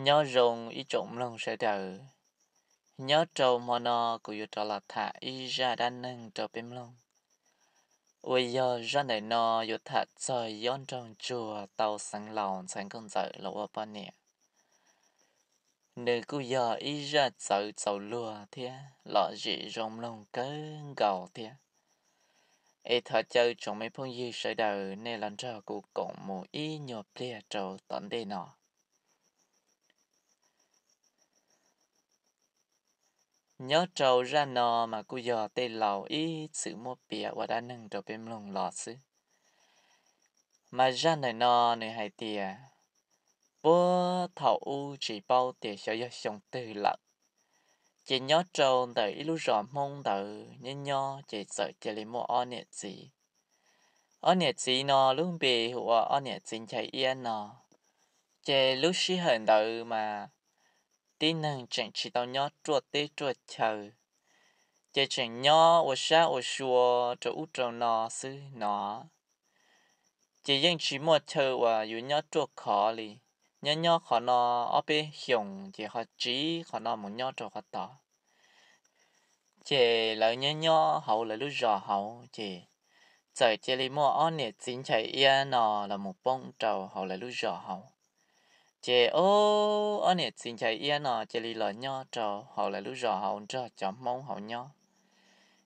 Nyob zoo ib tsoom mloog sawv daws, nyob rau hmo no kuv yuav rov los tham ib zaj dab neeg rau peb mloog, uas yog zaj ntawm no yuav tham txog Yob Nraug Ntsuag tau Xeev Laus ntxhais nkauj ntxawm los ua poj niam. Nws kuj yog ib zaj txawv txaus luag thiab lom zem zoo mloog kawg nkaus thiab. Es thov caw tsoom me phooj ywg sawv daws nej los nrog kuv koom mus ib nyuag pliag rau tom ntej no. Nyob rau zaj no mas kuj yog tej laus ib txwm muab piav ua dab neeg rau peb mloog los xwb. Mas zaj ntawm no nws hais tias, puag thaum ub tsis paub tias xyov yog xyoo twg lawm, ces nyob rau ntawm ib lub zos Hmoob ntawd nyob nyob ces txawm cia li muaj ob niam txiv. Ob niam txiv no lub npe hu ua ob niam txiv Nchai Iab no. Ces lub sij hawm ntawd mas tib neeg tseem tsis tau nyob ruaj teb ruaj chaw, ces tseem nyob ua sab ua sua rau ub rau no xwb no. Ces yeej tsis muaj chaw uas yuav nyob ruaj khov li. Nyob nyob qhov no ob peb xyoos ces ho tsiv qhov no mus nyob rau qhov tod. Ces lawv nyob nyob hauv lawv lub zos hauv ces txawm cia li muaj ob niam txiv Nchai Iab no los mus poob rau hauv lawv lub zos hauv. Ces ob niam txiv Nchai Iab no cia li los nyob rau hauv lawv lub zos hauv nrog cov Hmoob hauv nyob.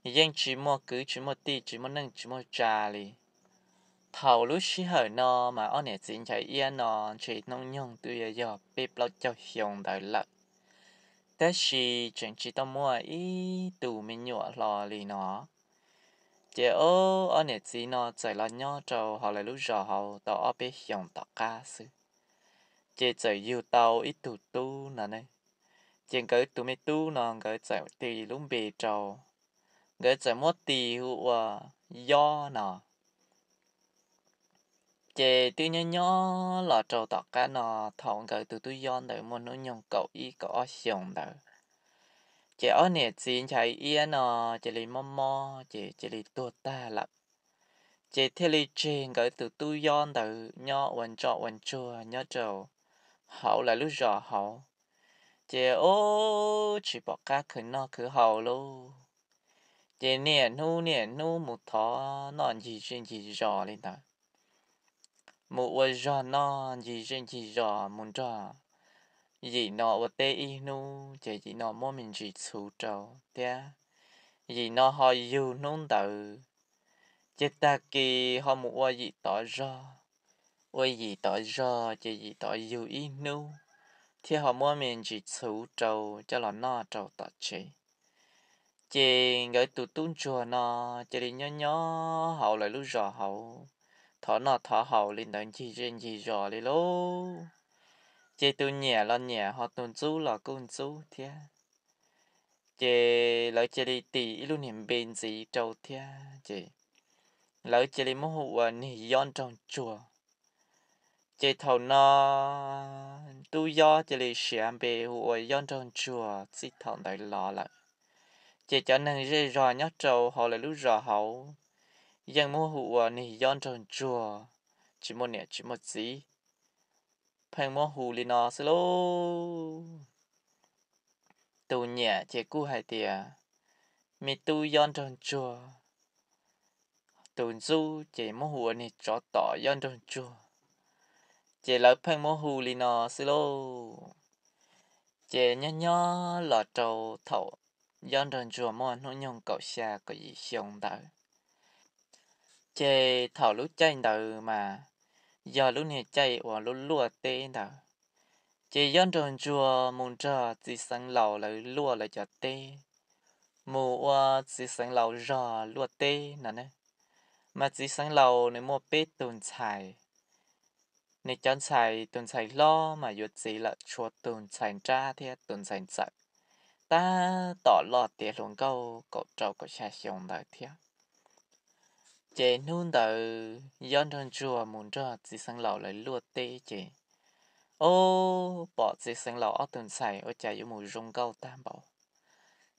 Yeej tsis muaj kwv tsis muaj tij, tsis muaj neej tsis muaj tsa li. Thaum lub sij hawm no mas ob niam txiv Nchai Iab no ntshe hnub nyoog twb yuav yog peb plaub caug xyoo ntawd lawm, tab sis tseem tsis tau muaj ib tus me nyuam hlo li no. Ces ob niam txiv no txawm los nyob rau hauv lawv lub zos hauv tau ob peb xyoos tom qab xwb, ces txawm yug tau ib tug tub no ne. Ces nkawd tus me tub no nkawd txawm tis lub npe rau, nkawd txawm muab tis hu ua Yob no. Ces twb nyob nyob los rau tom qab no, thaum nkawd tus tub Yob ntawd muaj hnub nyoog kaum ib kaum ob xyoos ntawd, ces ob niam txiv Nchai Iab no cia li mob mob ces cia li tuag tag lawm. Ces thiaj li tseg nkawd tus tub Yob ntawd nyob ua ntsoj ua ntsuag nyob rau hauv lawv lub zos hauv. Ces ub tsis pom qab khwv noj khwv haus lauj. Ces niaj hnub niaj hnub mus thov noj ncig zej ncig zos li ntawd, mus ua zog noj ncig zej ncig zos, mus nrog yim no ua teb ib hnub ces yim no muab me ntsis txhuv rau thiab, yim no ho yug hnub ntawd. Ces tag kis ho mus ua yim tod zog, ua yim tod zog ces yim tod yug ib hnub, thiab ho muab me ntsis txhuv rau coj los noj rau tom tsev. Ces nkawd tus tub ntsuag no cia li nyob nyob hauv lawv lub zos hauv, thov noj thov haus li ntawd ncig zej ncig zos li lauj. Ces tus nyiam los nyiam, ho tus ntxub los kuj ntxub thiab. Ces lawv cia li tis ib lub niag npe ntxiv rau thiab, ces lawv cia li muab hu ua niag Yob Nraug Ntsuag. Ces thaum no tub Yob cia li siav npe hu ua Yob Nraug Ntsuag txij thaum ntawd los lawm. Ces cov neeg zej zog nyob rau hauv lawv lub zos hauv yeej muab hu ua niag Yob Nraug Ntsuag, tsis muaj niam tsis muaj txiv, pheej muab hu li no xwb lauj. Tus nyiam ces kuj hais tias me tub Yob Nraug Ntsuag, tus ntxub ces muab hu ua niag tsov tom Yob Nraug Ntsuag, ces lawv pheej muab hu li no xwb lauj. Ces nyob nyob los rau thaum Yob Nraug Ntsuag muaj hnub nyoog kaum xya kaum yim xyoo ntawd, ces thaum lub caij ntawd mas yog lub niag caij uas luaj luaj teb ntawd, ces Yob Nraug Ntsuag mus nrog txiv xeev laus lawv luaj lawv cov teb, mus ua txiv xeev laus zog luaj teb no ne. Mas txiv xeev laus nws muaj peb tug ntxhais, nws cov ntxhais tus ntxhais hlob mas yuav txiv lawm, tshuav tus ntxhais nrab thiab tus ntxhais ntxawm, tab tom loj tiav hluas nkauj kaum rau kaum xya xyoo ntawd thiab. Ces hnub ntawd Yob Nraug Ntsuag mus nrog txiv xeev laus lawv luaj teb ces, ub, pom txiv xeev laus ob tug ntxhais ua cas yuav mus zoo nkauj tag npaum.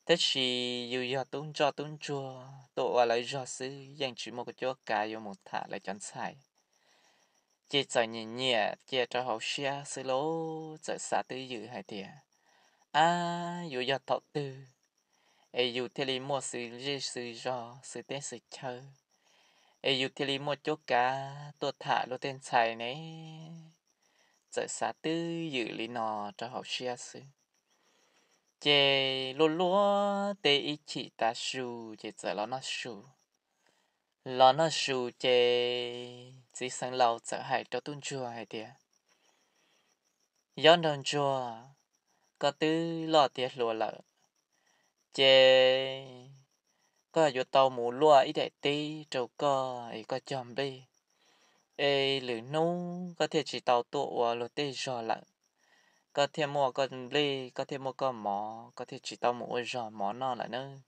Tab sis yus yog tub ntsoj tub ntsuag tuaj ua lawv zog xwb, yeej tsis muaj cuab kav yuav mus tham lawv cov ntxhais. Ces txawm nyiam nyiam cia rau hauv siab xwb lauj, txawm xav twj ywm hais tias, ab, yuav yog thaum twg es yus thiaj li muaj xws zej xws zos, xws teb xws chaw, es yus thiaj li muaj cuab kav tuaj tham luag tej ntxhais ne. Txawm xav twj ywm li no rau hauv siab xwb. Ces luaj luaj teb ib chim tav su ces txawm los noj su. Los noj su ces txiv xeev laus txawm hais rau tub ntsuag hais tias, yob nraug ntsuag, koj twb loj tiav hluas lawm, ces koj yuav tau mus luaj ib daim teb rau koj es koj cog nplej, es lwm hnub koj thiaj tsis tau tuaj ua luag tej zog lawm. Koj thiaj muaj koj nplej, koj thiaj muaj koj mov, koj thiaj tsis tau mus ua zog mov noj lawm nawb.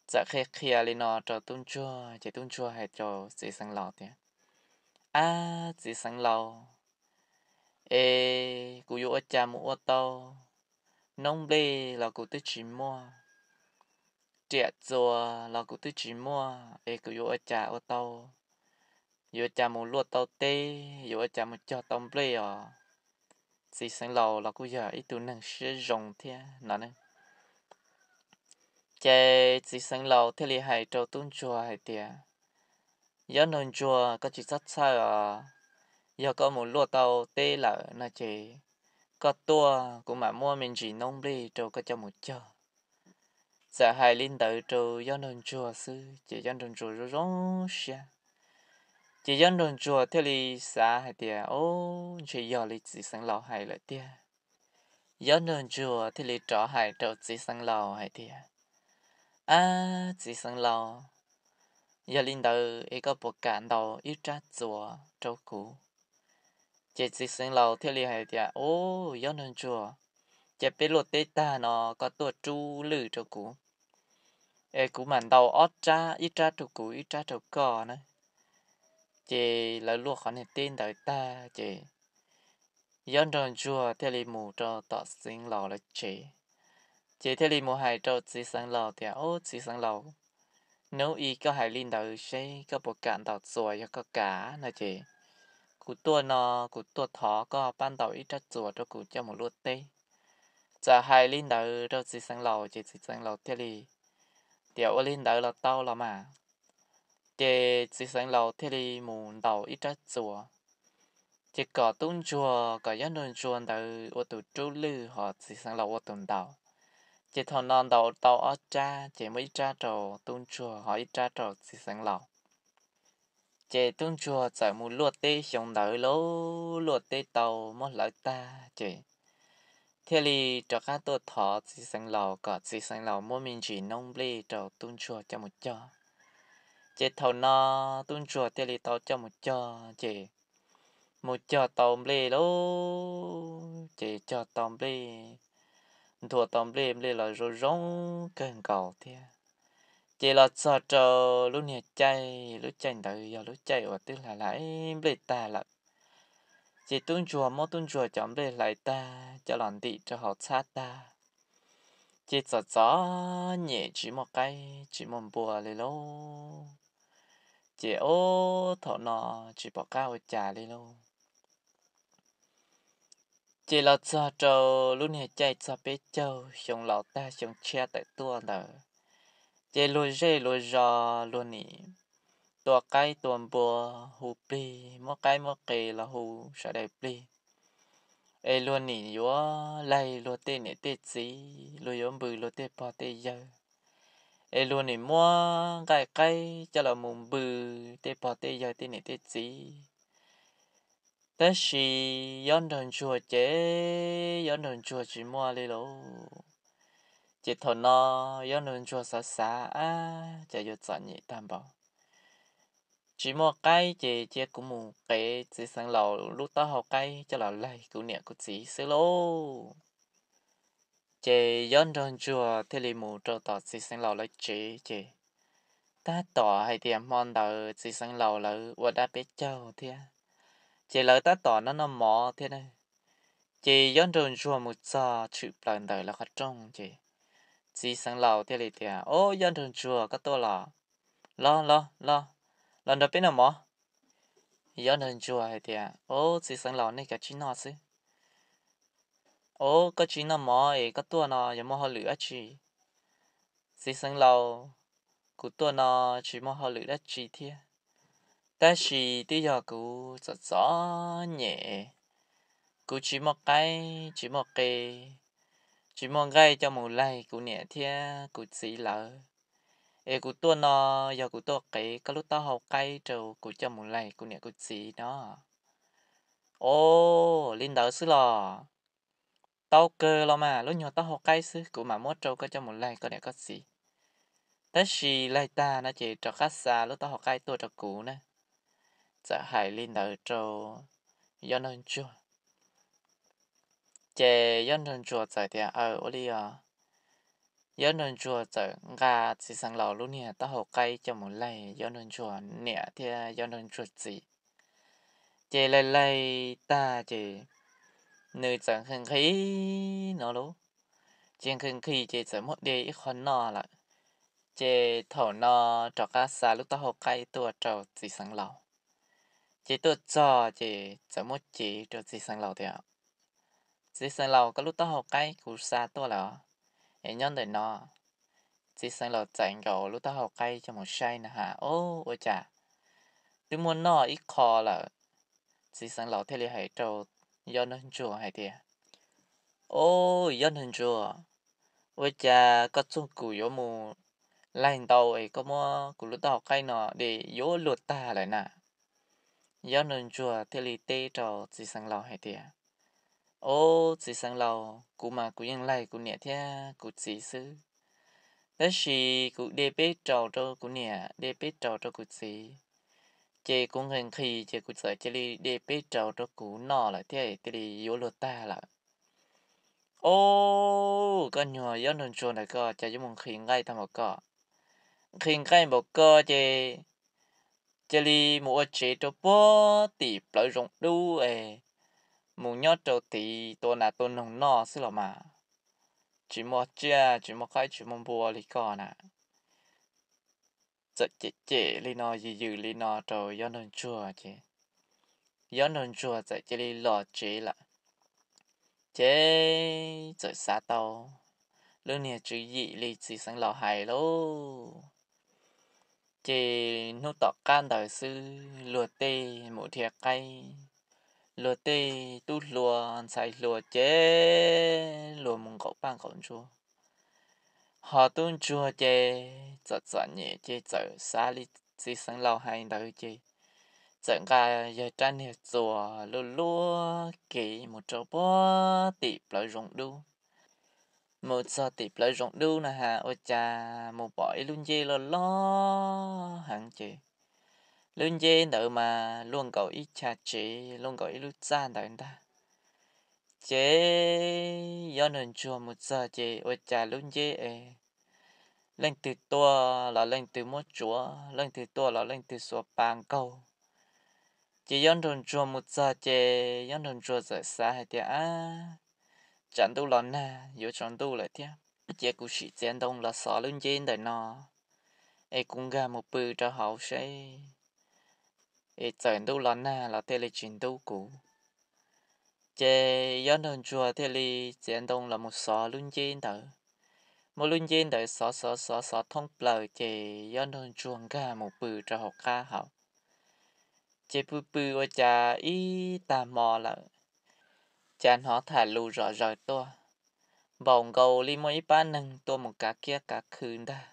Txawm qhia qhia li no rau tub ntsuag ces tub ntsuag hais rau txiv xeev laus tias, ab, txiv xeev laus, es kuv yuav ua cas mus ua tau, noob nplej los kuv twb tsis muaj, riam txuas los kuv twb tsis muaj, es kuv yuav ua cas ua tau, yuav ua cas mus luaj tau teb, yuav ua cas mus cog tau nplej os. Txiv xeev laus los kuj yog ib tug neeg siab zoo thiab no ne. Ces txiv xeev laus thiaj li hais rau tub ntsuag hais tias, yob nraug ntsuag, koj tsis txhob txhawj os, yog koj mus luaj tau teb lawm no ces koj tuaj kuv mam muab me ntsis noob nplej rau koj coj mus cog. Txawm hais li ntawd rau yob nraug ntsuag xwb ces yob nraug ntsuag zoo zoo siab. Ces yob nraug ntsuag thiaj li xav hais tias, o, ntshe yog li txiv xeev laus hais lawm tiag. Yob nraug ntsuag thiaj li rov hais rau txiv xeev laus hais tias, ab, txiv xeev laus, yog li ntawd es koj puas kam ntaus ib rab txuas rau kuv? Ces txiv xeev laus thiaj li hais tias, o, yob nraug ntsuag, ces peb luaj teb tag no koj tuaj rub lwj rau kuv, es kuv mam ntaus ob rab, ib rab rau kuv ib rab rau koj na. Ces lawv luaj qhov niag teb ntawd tag ces yob nraug ntsuag thiaj li mus rau tom txiv xeev laus lawv tsev. Ces thiaj li mus hais rau txiv xeev laus tias, o, txiv xeev laus, hnub i koj hais li ntawd seb koj puas kam ntaus txuas, yog koj kam no ces kuv tuaj no, kuv tuaj thov koj pab ntaus ib rab txuas rau kuv coj mus luaj teb. Txawm hais li ntawd rau txiv xeev laus ces txiv xeev laus thiaj li tias, ua li ntawd los tau los mas. Ces txiv xeev laus thiaj li mus ntaus ib rab txuas, ces kom tub ntsuag kom yob nraug ntsuag ntawd ua tus rub lwj ho txiv xeev laus ua tus ntaus. Ces thaum no ntaus tau ob rab ces muaj ib rab rau tub ntsuag ho ib rab rau txiv xeev laus. Ces tub ntsuag txawm mus luaj teb xyoo ntawd lauj, luaj teb tau muab hlawv tag ces thiaj li rov qab tuaj thov txiv xeev laus kom txiv xeev laus muab me ntsis noob nplej rau tub ntsuag coj mus cog. Ces thaum no tub ntsuag thiaj li tau coj mus cog ces mus cog tau nplej lauj, ces cog tau nplej, nthua tau nplej, nplej los zoo zoo kawg nkaus thiab. Ces los txog rau lub niag caij, lub caij ntawd yog lub caij uas twb hlais hlais nplej tag lawm. Ces tub ntsuag muab tub ntsuag cov nplej hlais tag coj los ntim rau hauv txhab tag, ces txom txom nyem tsis muaj qaib tsis muaj npua li lauj. Ces ob thaum no tsis pom qab ua cas li lauj. Ces los txog rau lub niag caij txog peb caug xyoo laus tag xyoo tshiab tawm tuaj ntawd, ces luag zej luag zos luag nim tua qaib tua npua, hu plig, muab qaib muab qe los hu sawv daws plig. Es luag nim yuav laig luag tej niam tej txiv, luag yuav npws luag tej pog tej yawg. Es luag nim muab nqaij qaib coj los mus npws tej pog tej yawg tej niam tej txiv. Tab sis yob nraug ntsuag ces yob nraug ntsuag tsis muaj li lauj. Ces thaum no yob nraug ntsuag xav xav, ab, cas yuav txom nyem tag npaum. Tsis muaj qaib ces cia kuv mus qev txiv xeev laus lub taub hau qaib coj los laig kuv niam kuv txiv xwb lauj. Ces yob nraug ntsuag thiaj li mus rau tom txiv xeev laus lawv tsev ces tab tom hais tias hmo ntawd txiv xeev laus lawv ua dab peb caug thiab, ces lawv tab tom noj noj mov thiab na. Ces yob nraug ntsuag mus txog tshwm plaws ntawm lawv qhov rooj ces txiv xeev laus thiaj li tias, o, yob nraug ntsuag, koj tuaj los? Los los los, los nrog peb noj mov. Yob Nraug Ntsuag hais tias, Ob, txiv xeev laus, nej kav tsij noj xwb. Ob, koj tsis noj mov es koj tuaj no yog muaj hauj lwm dab tsi? Txiv xeev laus, kuv tuaj no tsis muaj hauj lwm dab tsi thiab, tab sis twb yog kuv txom txom nyem, kuv tsis muaj qaib tsis muaj qe, tsis muaj nqaij coj mus laig kuv niam thiab kuv txiv lawv, es kuv tuaj no yog kuv tuaj qev koj lub taub hau qaib rau kuv coj mus laig kuv niam kuv txiv no. Ob, li ntawd xwb los? Tau kawg los mas, lub nyuag taub hau qaib xwb kuv mam muab rau koj coj mus laig koj niam koj txiv. Tab sis laig tag no ces rov qab xa lub taub hau qaib tuaj rau kuv na. Txawm hais li ntawd rau Yob Nraug Ntsuag. Ces Yob Nraug Ntsuag txawm tias, Aw, ua li os. Yob Nraug Ntsuag txawm nqa txiv xeev laus lub niag taub hau qaib coj mus laig Yob Nraug Ntsuag niam thiab Yob Nraug Ntsuag txiv. Ces laig laig tag ces nws txawm nqhis nqhis no lauj, ces nqhis nqhis ces txawm muab de ib qho noj lawm. Ces thaum no rov qab xa lub taub hau qaib tuaj rau txiv xeev laus. Ces tuaj txog ces txawm muab cev rau txiv xeev laus tias, Txiv xeev laus, koj lub taub hau qaib kuv xa tuaj lawm os, es nyob ntawm no. Txiv xeev laus txais nkaus lub taub hau qaib coj mus saib na has, Ob, ua cas twb muab noj ib qho lawm. Txiv xeev laus thiaj li hais rau Yob Nraug Ntsuag hais tias, Ob, Yob Nraug Ntsuag, ua cas koj txuag kuv yuav mus laig ntau es koj muab kuv lub taub hau qaib no de yuav luag tag lawm na? Yob Nraug Ntsuag thiaj li teb rau txiv xeev laus hais tias, Ob, txiv xeev laus, kuv mas kuv yeej laig kuv niam thiab kuv txiv xwb, tab sis kuv de peb raus rau kuv niam, de peb raus rau kuv txiv, ces kuv nqhis nqhis ces kuv txawm cia li de peb raus rau kuv noj lawm thiab thiaj li yuav luag tag lawm. Ob, koj nyuag Yob Nraug Ntsuag ntawm koj, cas yuav mus nqhis nqaij tag npaum ko? Nqhis nqaij npaum ko ces cia li mus ua tsev rau puag tim plawv zoov dub es mus nyob rau tid tua nas tua noog noj xwb los mas, tsis muaj tsiaj tsis muaj qaib tsis muaj npua li koj na. Txawm cem cem li no yws yws li no rau Yob Nraug Ntsuag ces Yob Nraug Ntsuag txawm cia li los tsev lawm. Ces txawm xav tau lub niag tswv yim li txiv xeev laus hais lauj. Ces hnub tom qab ntawd xwb luag tej mus dhia qaib, luag tej tub hluas ntxhais hluas ces luag mus nqaum paj nqaum ntsuag. Ho tub ntsuag ces txom txom nyem ces txawm xav li txiv xeev laus hais ntawd ces txawm nqa yawg rab niag txuas luaj luaj kev mus rau puag tim plawv zoov dub. Mus txog tim plawv zoov dub na has ua cas mus pom ib lub nceb loj loj heev ces lub nceb ntawd mas luaj nkaus ib chav tsev luaj nkaus ib lub txaj ntawd ntag. Ces Yob Nraug Ntsuag mus txog ces ua cas lub nceb es leej twg tuaj los leej twg muab tsuav, leej twg tuaj los leej twg xuas pa nkaug. Ces Yob Nraug Ntsuag mus txog ces Yob Nraug Ntsuag txawm xav hais tias, Ab, tsam ntuj los nag yuav tsaus ntuj lawm thiab, cia kuv sim txiav ntoo los xov lub nceb ntawm no es kuv nkag mus pw rau hauv seb es txawm ntuj los nag los thiaj li tsis ntub kuv. Ces Yob Nraug Ntsuag thiaj li txiav ntoo los mus xov lub nceb ntawd. Muab lub nceb ntawd xov xov xov xov thoob plaws ces Yob Nraug Ntsuag nkag mus pw rau hauv qab hauv. Ces pw pw ua cas ib tag hmo lawm, cas hnov tham lus zom zaws tuaj, npaum nkaus li muaj ib pab neeg tuaj mus kav kiab kav khw ntag.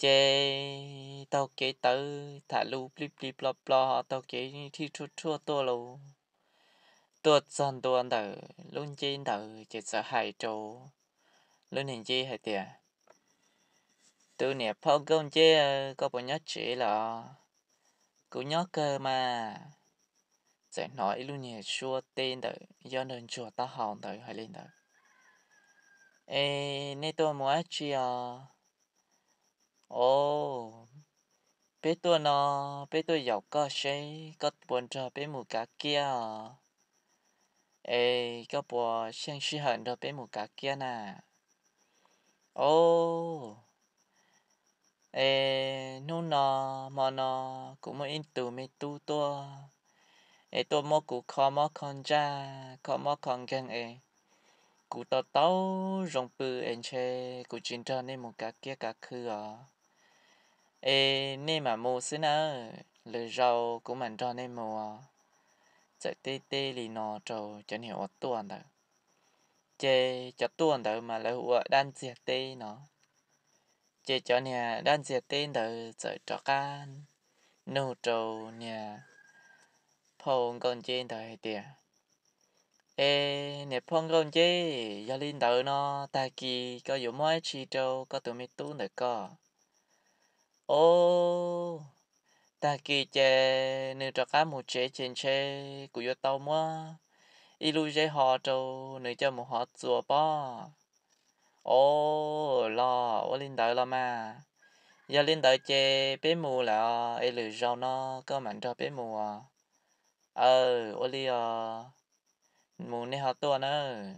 Ces taug kev tawv tham lus plig plig plo plo taug kev thij rhuaj rhuaj tuaj lauj. Tuaj txog ntua ntawm lub nceb ntawd ces txawm hais rau lub niag nceb hais tias, Tus niam phauj nkauj nceb, koj puas nyob tsev lawm? Kuv nyob kawg mas. Txawm hnov ib lub niag suab teb ntawm Yob Nraug Ntsuag taub hau ntawd hais li ntawd, Es nej tuaj mus dab tsi os? Os, peb tuaj no, peb tuaj yaum koj seb koj puas nrog peb mus kav kiab os. Es koj puas xyeej sij hawm nrog peb mus kav kiab na? Os, es hnub no, hmo no kuv muaj ib tug me tub tuaj, es tuaj muab kuv kho mob kho ntsaj, kho mob kho nkeeg es kuv tau tau zoo pw es ntshe kuv tsis nrog nej mus kav kiab kav khw os. Es nej mam mus xwb nawb, lwm zaus kuv mam nrog nej mus. Txawm teb teb li no rau cov niag uas tuaj ntawd, ces cov tuaj ntawd mas lawv hu ua dab ntxiag teb no. Ces cov niag dab ntxiag teb ntawd txawm rov qab nug rau niag phauj nkauj nceb ntawd hais tias, Es niag phauj nkauj nceb, yog li ntawd no, tag kis koj yuav muab dab tsi rau koj tus me tub ntawm koj? Ob, tag kis ces nws rov qab mus tsev ces ntshe kuv yuav tau muab ib lub zeb ho rau nws coj mus hov txuas pob. Ob, los ua li ntawd los mas, yog li ntawd ces peb mus lawm es lwm zaus no koj mam nrog peb mus. Aw, ua li os, mus nej ho tuaj nawb.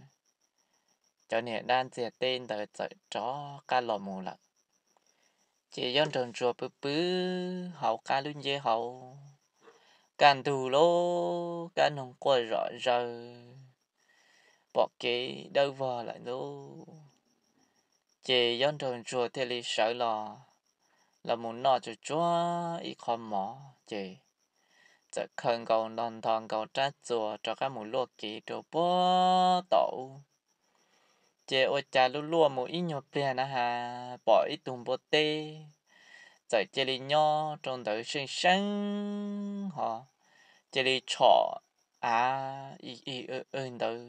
Cov niag dab ntxiag teb ntawd txawm rov qab los mus lawm. Ces Yob Nraug Ntsuag pw pw hauv qab lub nceb hauv, kaj ntug lawm, kab noog quaj zom zaws, pom kev dawb vog lawm lauj. Ces Yob Nraug Ntsuag thiaj li sawv los, los mus noj tsuag tsuag ib qho mov ces txawm khaws nkaus nto nto nkaus rab txuas rov qab mus luaj kev rau puag tom ub. Ces ua cas luaj luaj mus ib nyuag pliag na has pom ib tug npua teb txawm cia li nyob rau ntawd seej seej ho cia li tshom av ib ib w ntawd,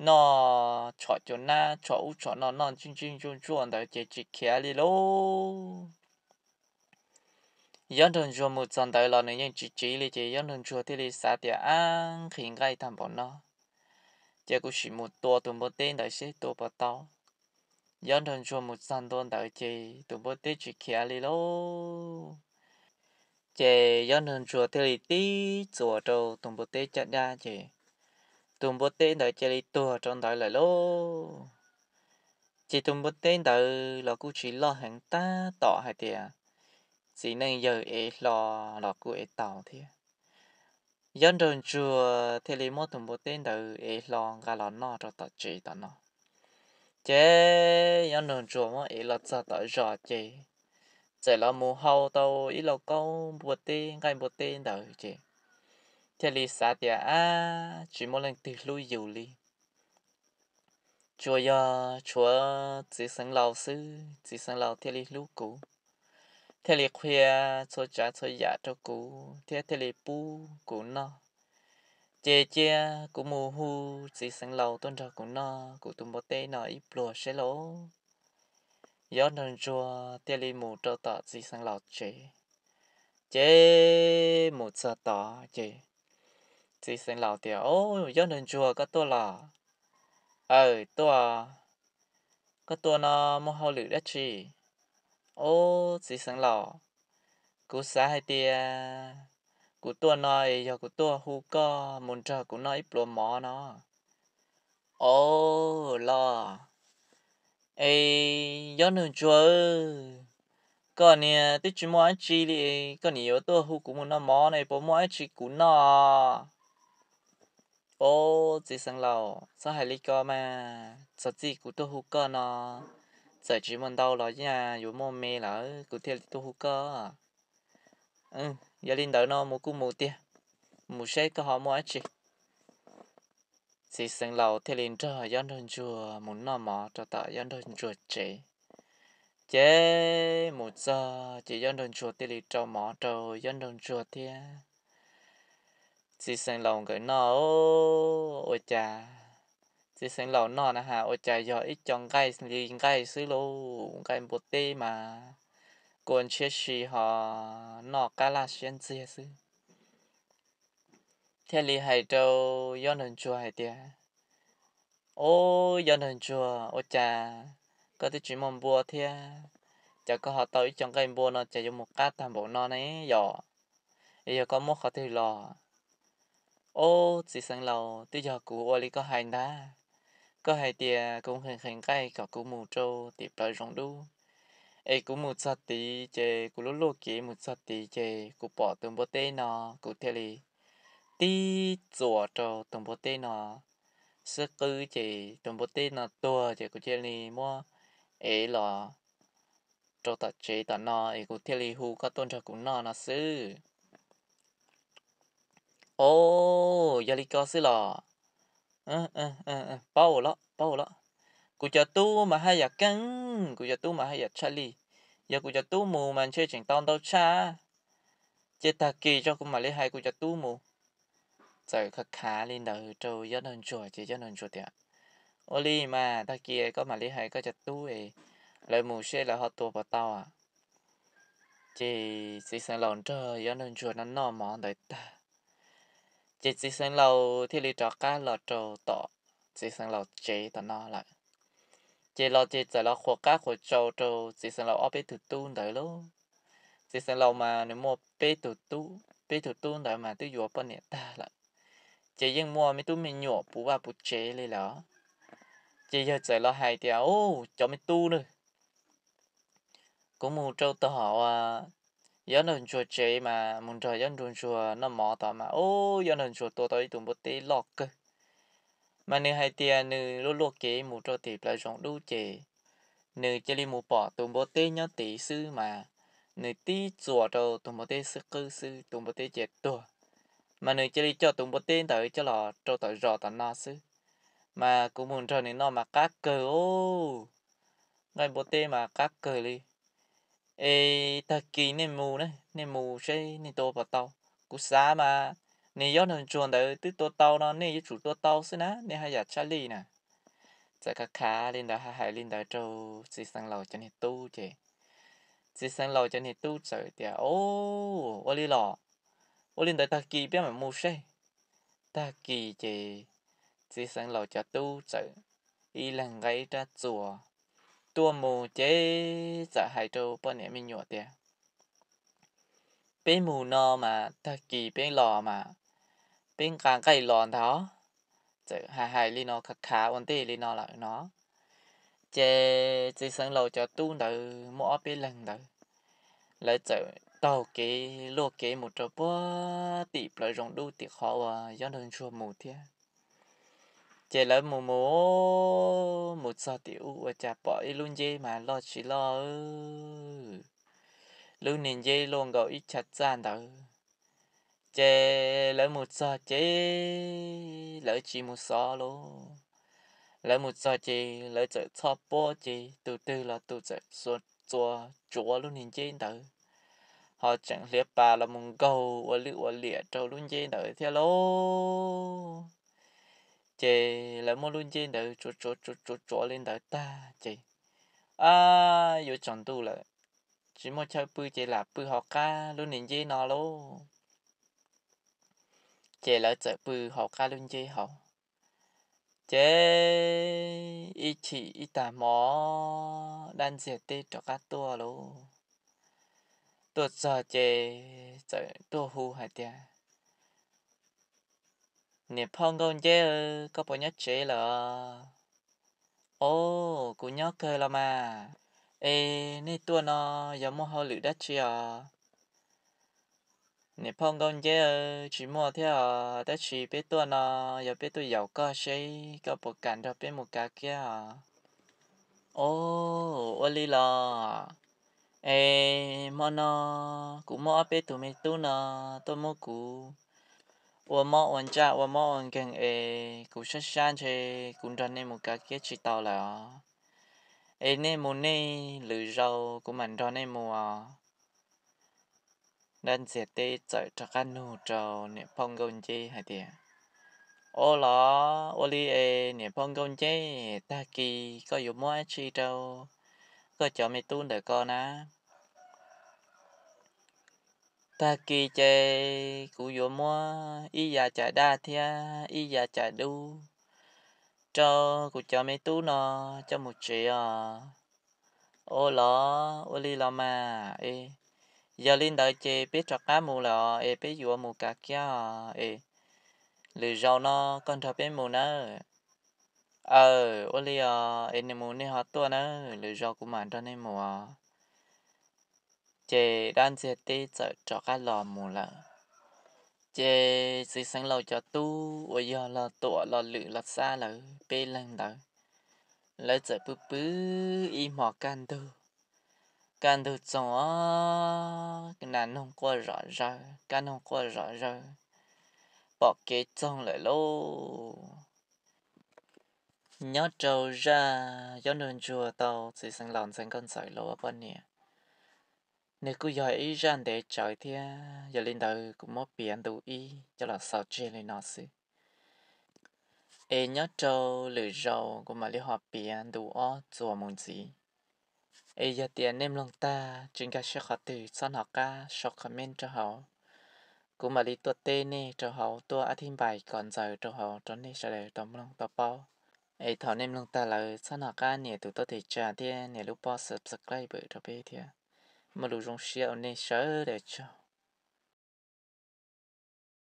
noj tshom cua nab tshom ub tshom no noj ntsij ntsij ntsuaj ntsuaj ntawd ces tsis khiav li lauj. Yob Nraug Ntsuag mus txog ntawd los nws yeej tsis tsiv li ces Yob Nraug Ntsuag thiaj li xav tias, Ab, nqhis nqaij tag npaum no, ces kuv sim mus tua tus npua teb ntawd seb tua puas tau. Yob Nraug Ntsuag mus txog ntua ntawd ces tus npua teb tsis khiav li lauj. Ces Yob Nraug Ntsuag thiaj li tib txuas rau tus npua teb caj dab ces tus npua teb ntawd cia li tuag rau ntawd lawm lauj. Ces tus npua teb ntawd los kuj tsis loj heev, tab tom hais tias txiv neej yawg ev hlo los kuj ev tau thiab. Yob Nraug Ntsuag thiaj li muab tus npua teb ntawd ev hlo nqa los noj rau tom tsev tom no. Ces Yob Nraug Ntsuag muab ev los txog tom zos ces txawm los mus hau tau ib lauj kaub npua teb, nqaij npua teb ntawd ces thiaj li xav tias, Ab, tsis muaj leej twg hlub yus li, tsuas yog tshuav txiv xeev laus xwb, txiv xeev laus thiaj li hlub kuv, thiaj li qhia txhua tsav txhua yam rau kuv thiab thiaj li pub kuv noj. Ces cia kuv mus hu txiv xeev laus tuaj nrog kuv noj kuv tus npua teb no ib pluag seb lauj. Yob Nraug Ntsuag thiaj li mus rau tom txiv xeev laus tsev. Ces mus txog tod ces txiv xeev laus tias, Au, Yob Nraug Ntsuag, koj tuaj los? Aw, tuaj. Koj tuaj no muaj hauj lwm dab tsi? Au, txiv xeev laus, kuv xav hais tias kuv tuaj no es yog kuv tuaj hu koj mus nrog kuv noj ib pluas mov no. Au, los. Es Yob Nraug Ntsuag, koj niag twb tsis muaj dab tsi li, koj niam yuav tuaj hu kuv mus noj mov no es puas muaj dab tsi kuv noj? Au, txiv xeev laus, txhob hais li ko mas, txog txij kuv tuaj hu koj no, txawm tsis muaj ntau los yeej yuav muaj me lawm kuv thiaj li tuaj hu koj. Yog li ntawd no mus kuj mus tiag, mus seb koj ho muaj dab tsi. Txiv xeev laus thiaj li nrog Yob Nraug Ntsuag mus noj mov rau tom Yob Nraug Ntsuag tsev. Ces mus txog ces Yob Nraug Ntsuag thiaj li rau mov rau Yob Nraug Ntsuag thiab txiv xeev laus nkawd noj. Ua cas txiv xeev laus noj na has ua cas yog ib co nqaij li nqaij xwb lauj, nqaij npua teb mas kua ntshiab si ho noj qab laj siab ntxiag xwb. Thiaj li hais rau Yob Nraug Ntsuag hais tias, Au, Yob Nraug Ntsuag, ua cas koj twb tsis muaj npua thiab, cas koj ho tau ib co nqaij npua no cas yuav mus qab tag npaum no ne yom? Es yog koj muab qhov twg los? Au, txiv xeev laus, twb yog kuv ua li koj hais ntag. Koj hais tias kuv nqhis nqhis nqaij kom kuv mus rau tim plawv zoov dub, Es kuv mus txog tid ces kuv luaj luaj kev mus txog tid ces kuv pom tus npua teb no, kuv thiaj li tib txuas rau tus npua teb no xub qwb ces tus npua teb no tuag ces kuv thiaj li muab ev los rau tom tsev tom no es kuv thiaj li hu koj tuaj nrog kuv noj no xwb. Au, yog li ko xwb los? Paub los, paub los. Kuv cov tub mas haj yam keej, kuv cov tub mas haj yam tshaj li. Yog kuv cov tub mus mas ntshe tseem tau ntau tshaj. Ces tag kis tso kuv mam li hais kuv cov tub mus. Txawm khav khav li ntawd rau Yob Nraug Ntsuag ces Yob Nraug Ntsuag tias, ua li mas tag kis koj mam li hais koj cov tub es lawv mus seb lawv ho tua puas tau. Ces Txiv Xeev Laus nrog Yob Nraug Ntsuag no noj mov ntawd tag, ces Txiv Xeev Laus thiaj li rov qab los rau tom Txiv Xeev Laus tsev tom no lawm. Ces los ces txawm los qhuas qab qhuas tsau rau Txiv Xeev Laus ob peb tug tub ntawd lauj. Txiv Xeev Laus mas nws muaj peb tug tub, peb tug tub ntawd mas twb yuav poj niam tag lawm, ces yeej muaj me tub me nyuam puv vaj puv tsev li lawm. Ces yawg txawm los hais tias, u, cov me tub na, kuv mus rau tom Yob Nraug Ntsuag tsev mas mus nrog Yob Nraug Ntsuag noj mov tod mas, u, Yob Nraug Ntsuag tua tau ib tug npua teb loj kawg. Mas nws hais tias nws luaj luaj kev mus rau tim plawv zoov dub ces nws cia li mus pom tus npua teb nyob tid xwb mas nws tib txuas rau tus npua teb xwb qwb xwb tus npua teb cia tuag. Mas nws cia li coj tus npua teb ntawd coj los rau tom zos tom no xwb. Mas kuv mus nrog nws noj mas qab kawg os. Nqaij npua teb mas qab kawg li. Es tag kis nej mus, nej mus seb nej tua puas tau. Kuv xav mas nws Yob Nraug Ntsuag ntawd twb tua tau no nej yuav tsum tua tau xwb na, nej haj yam tshaj li na. Txawm khav khav li ntawd hais li ntawd rau Txiv Xeev Laus cov niag tub ces Txiv Xeev Laus cov niag tub txawm tias, o, ua li los, ua li ntawd tag kis peb mam mus seb. Tag kis ces Txiv Xeev Laus cov tub txawm ib leeg nqa ib rab txuas tuaj mus ces txawm hais rau poj niam me nyuam tias, peb mus no mas tag kis peb los mas peb nqa nqaij los ntag. Txawm hais hais li no khav khav ua ntej li no lawm no, ces Txiv Xeev Laus cov tub ntawd muaj ob peb leeg ntawd, lawv txawm taug kev luaj kev mus rau puag tim plawv zoov dub tim qhov uas Yob Nraug Ntsuag mus thiab. Ces lawv mus mus mus txog tim ub ua cas pom ib lub nceb mas loj tsis loj, lub niag nceb luaj nkaus ib chav txaj ntawd. Ces lawv mus txog ces lawv tsis mus xov lauj. Lawv mus txog ces lawv txawm txhoj puab ces tus twg los tus txawm txua tsuav lub niag nceb ntawd, ho tseem hliav pas los mus nkaug ua lwj ua liam rau lub nceb ntawd thiab lauj. Ces lawv muab lub nceb ntawd tsuav tsuav tsuav tsuav li ntawd tag ces, a, yuav tsaus ntuj lawm, tsis muaj chaw pw ces lam pw hauv qab lub niag nceb no lauj. Ces lawv txawm pw hauv qab lub nceb hauv. Ces ib chim ib tag hmo dab ntxiag teb rov qab tuaj lauj. Tuaj txog ces txawm tuaj hu hais tias, niam phauj nkauj nceb, koj puas nyob tsev lawm? O, kuv nyob kawg los mas. Es nej tuaj no yog muaj hauj lwm dab tsi os? Niam phauj nkauj nceb, tsis muaj thiab os, tab sis peb tuaj no yog peb tuaj yaum koj seb koj puas kam nrog peb mus kav kiab os. O, ua li los? Es hmo no kuv muaj ob peb tug me tub no tuaj muab kuv ua mob ua ntsaj ua mob ua nkeeg es kuv sab sab ntshe kuv nrog nej mus kav kiab tsis tau lawm os. Es nej mus nej, lwm zaus kuv mam nrog nej mus os. Dab ntxiag teb txawm rov qab nug rau niam phauj nkauj nceb hais tias, o los, ua li es niam phauj nkauj nceb, tag kis koj yuav muab dab tsi rau koj cov me tub ntawm ko na? Tag kis ces kuv yuav muab ib yav cav daj thiab ib yav cav dub rau kuv cov me tub no coj mus tsev os. O los, ua li los mas. Yog li ntawd ces peb rov qab mus lawm es peb yuav mus kav kiab os es lwm zaus no koj nrog peb mus nawb. Aw, ua li os, es nws mus nej ho tuaj nawb, lwm zaus kuv mam nrog nej mus os. Ces dab ntxiag teb txawm rov qab los mus lawm. Ces txiv xeev laus cov tub uas yog Los Tuam, Los Lwm, Los Xab lawv peb leeg ntawd, lawv txawm pw pw ib hmo kaj ntug. Kaj ntug txoog os, nas noog quaj zom zaws, kab noog quaj zom zaws, pom kev txoog lawm lauj. Nyob rau zaj Yob Nraug Ntsuag tau txiv xeev laus ntxeev nkauj ntxawm los ua poj niam, nws kuj yog ib zaj ntev tsawv thiab. Yog li ntawd kuv muab piav ntu ib coj los xaus tseg li no xwb. Es nyob rau lwm zaus kuv mam li ho piav ntu ob txuas mus ntxiv. Es yog tias nej mloog tag tsis nkag siab qhov twg txhob hnov qab sau comment rau hauv, kuv mam li tuaj teb nej rau hauv, tuaj ab thib npais kom ntxaws rau hauv rau nej sawv daws tau mloog tau paub. Es thaum nej mloog tag lawm txhob hnov qab nias tus taub tes tsa thiab nias lub pob subscribe rau peb thiab. Muaj lus zoo siab ua nej sawv daws tsaug.